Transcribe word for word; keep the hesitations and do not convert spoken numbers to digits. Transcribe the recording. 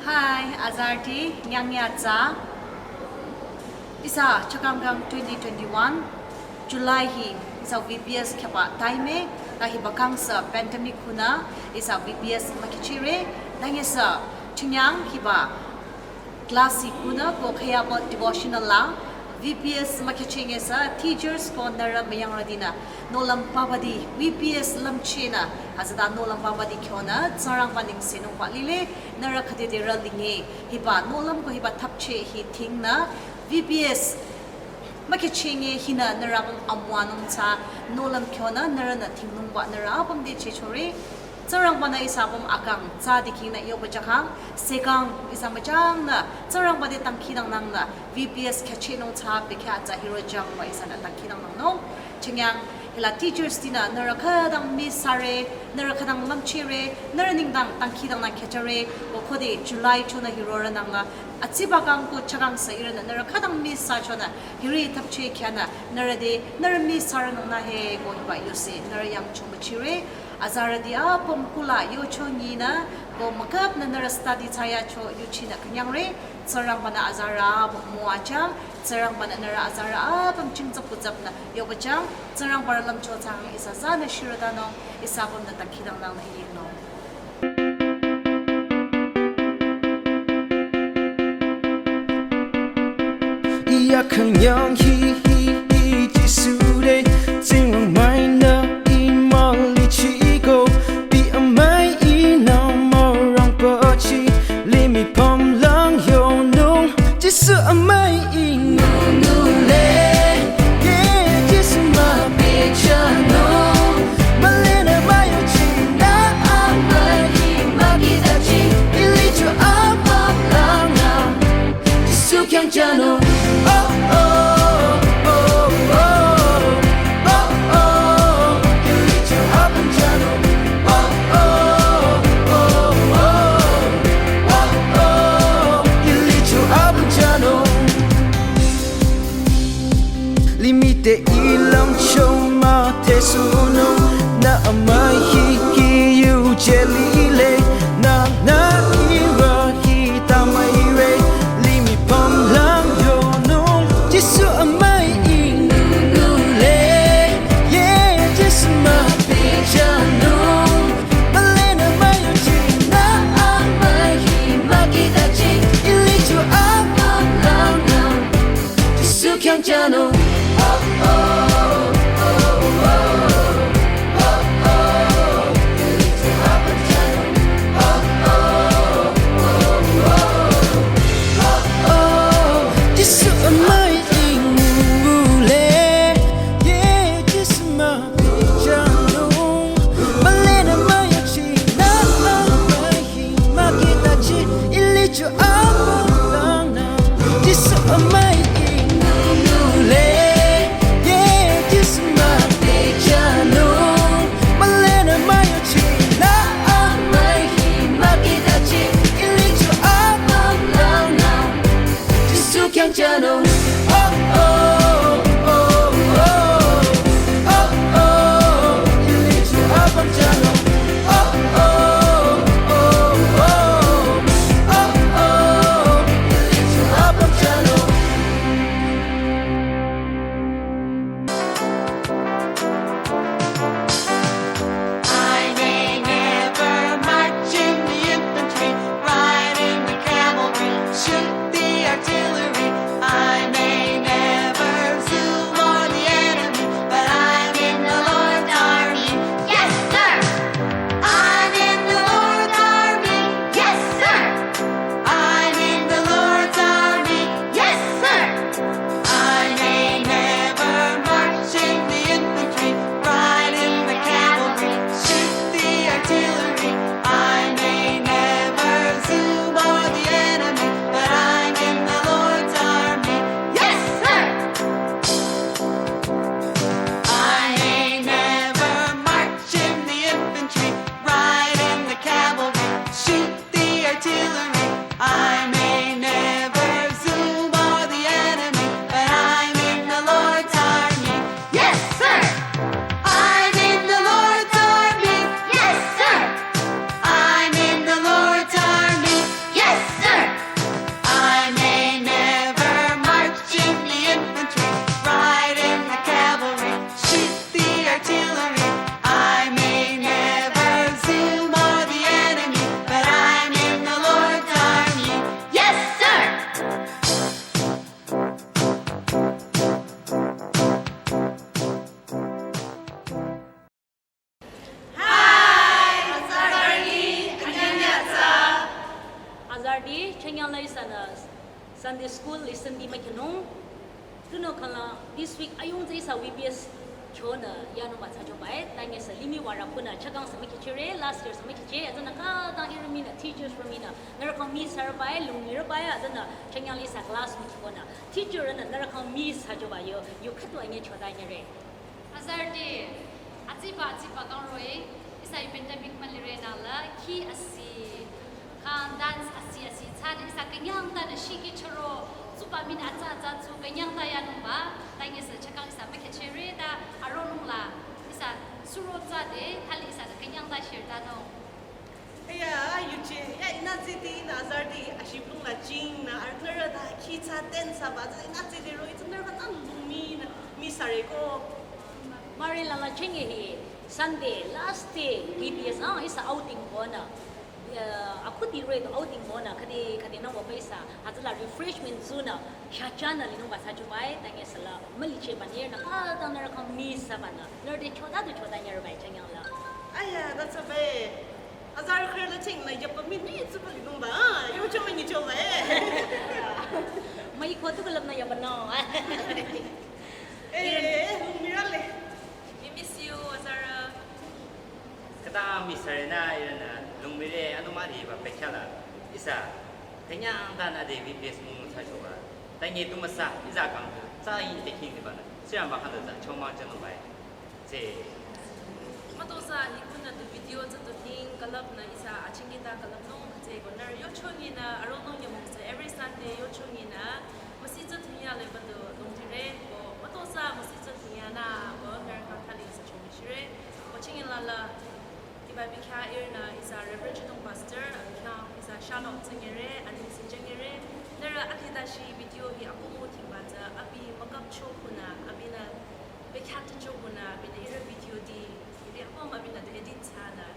Hi, azarüti, nyangnyü atsa. Ihsa chakangkang twenty twenty-one July hi ihsa V B S khyaba time, ta hiba kangsa pandemic khunü ihsa V B S mükhichire, ta ihsa chinyang hiba class hi khunü ko khüyaba devotional la V B S mükhichenge sü teachers ko nührü müyangrütinü nohlüm papa di V B S lümchehnü, hütsüta nohlüm papa di kyonü Tsingrangba nengsenungba lile, nührü khütete rülinge, hiba nohlüm ko hiba thapcheh hi thingnü V B S mükhichenge hinü nührü apüm amüwanung tsü nohlüm kyonü nührünü thingnungba nührü apüm te chechore. Tsingrangbanü ihsa apüm akang tsü dikehnü yoba jakhang, sekang ihsa müjangnü Tsingrangba te dangkhidangnangnü V B S khyüchehnung tsü bekhyah tsü hiro jangba ihsanü dangkhidangnangnung. Chinyang hila teachers tinü nührü khütang miss thsare, nührü khütang lümchehre, nührü nengdang dangkhidangnang khyüchore, ko khode July chonü hirorünangla, atsiba kang ko chakangsa ihrünü nührü khütang miss thsachonü, hiri thapcheh khyünü nührü te, nührü miss thsarünungnü he ko hiba yuse nührü yang chomüchire, azarüti apüm kula yocho nyinü, ko mükapnü nührü study thsayacho yuchinü künyangre, Tsingrangbanü azarü apüm müwajüng, Tsingrangbanü nührü azarü apüm chingtsap kutsapnü yobajüng, Tsingrangba rü lümcho thsang ihsa tsünü shirütanung, ihsa apümnü dangkhidangnangnü yingnung. Iya künyang hi hi hi Jisu de, Tsingrangba-nü ih mülichiko, pi amüi ihnü mürangbachi, limih pümlang yonung, Jisu amüi ihnü nule, ye Jisu müpehjünung, mülinü müyuchinü amüi mükitachi, ih licho apüm langnü, Jisu khyang jünung. Oh, oh, oh, oh, oh, oh, ih licho apüm jünung. Oh, oh, oh, oh, oh, oh, ih licho apüm jünung. Limih te ih lümcho müthesunung, nü amüi hi hi yuje lile, nü nü ihrü hi ta müire, limih pümlang yonung, Jisu amüi ihnü nule, ye Jisu müpehjünung, mülinü müyuchinü amüi mükitachi, ih licho apüm langnü, Jisu khyang jünung. Oh, oh, oh, oh, oh, oh, oh, ih licho apüm jünung. Oh, oh, oh, oh, oh, oh, Jisu amüi ihnü nule, ye Jisu müpehjünung, mülinü müyuchinü amüi mükitachi, ih licho apüm langnü, Jisu amüi ihnü nule, Adi, chanyang la ihsanü Sunday school lesson di mükhinung. Tunüo khangla this week ayung tsü ihsa V B S chonü yanungba thsachobae. Tanyesü limih wara punü chakang sü mükhichere, last year sü mükhiche, azanü khütang ihrü minü, teachers rü minü, nührü khyang miss thsarübae, lungmirübae, azanü chanyang la ihsa class mükhikonü teacher rünü nührü khyang miss thsachoba yo, yo khüdu anyüh chodanyüre. Azarüti, atsiba atsiba kangroe, ihsa yu pandemic mülire nü la, khi asi, kang dance asi asi thsanü ihsa künyangtanü shikhe chüro, tsuba minü atsa atsa tsu künyangta yanungba, tanyesü chakang ihsa mükhichere ta aronung la, ihsa suro tsade, thali ihsanü künyangta shirtanung. Aya, yuje, ya ihnü tsüdi, ihnü azarüti, ashiplung la jingnü, arühnü rüta, khi thsa, ten thsaba, tsü ihnü tsüdi ro, itsü nührü khyang lungmi nü, miss thsare ko. Mari la la chenge hi, Sunday, last day, V B S, ah, ihsa outing konü. Ya, akhuti roi to outing konü, khüde, khüdenü wüba ihsa, hütsüla refreshment zunü, shachanü linungba thsachobae, tanyesü la, mülicheba nirünü, khütang nührü khyang miss thsabanü, nührü te choda to chodanyürübae, chanyang la. Aya, that's a bad. Azarü khürü la ching la yapa mi ni tsuba linungba, ah, yo choma ni choba, eh. Mai ko tu kalap nü yapa no. Eh, lungmirale. We miss you, azarü. Khüta miss thsare nü, ihrünü, lungmire, anumariba pekhala, ihsa, künyangtanü de V B S müngu thsachoba. Tanye tu müsa, ihsa kang tu, tsü in te king de banü, siramba khanü tsü, choma chanungbae. Tsü. Mütozah hikunü tu video tsü tu ting kalapnü ihsa achingita kalapnung tsü ko nührü yochonginü aronung nyümong tsü every Sunday yochonginü müsi tsü tunyale badu lungtire ko mütozah müsi tsü tunyanü ko nührü khyang thali ihsa chongishire ko chingila la hiba bikhyah ihrünü ihsa Reverend Chidong Pastor, abikhyah ihsa Shanok tsingere, aning sinjengere, nührü akhidashi video hi akomo tingba tsü abi mükapcho kunü, abinü bekhyah tucho kunü, abinü ihrü video di, ihrü akomo abinü tu edit thsanü,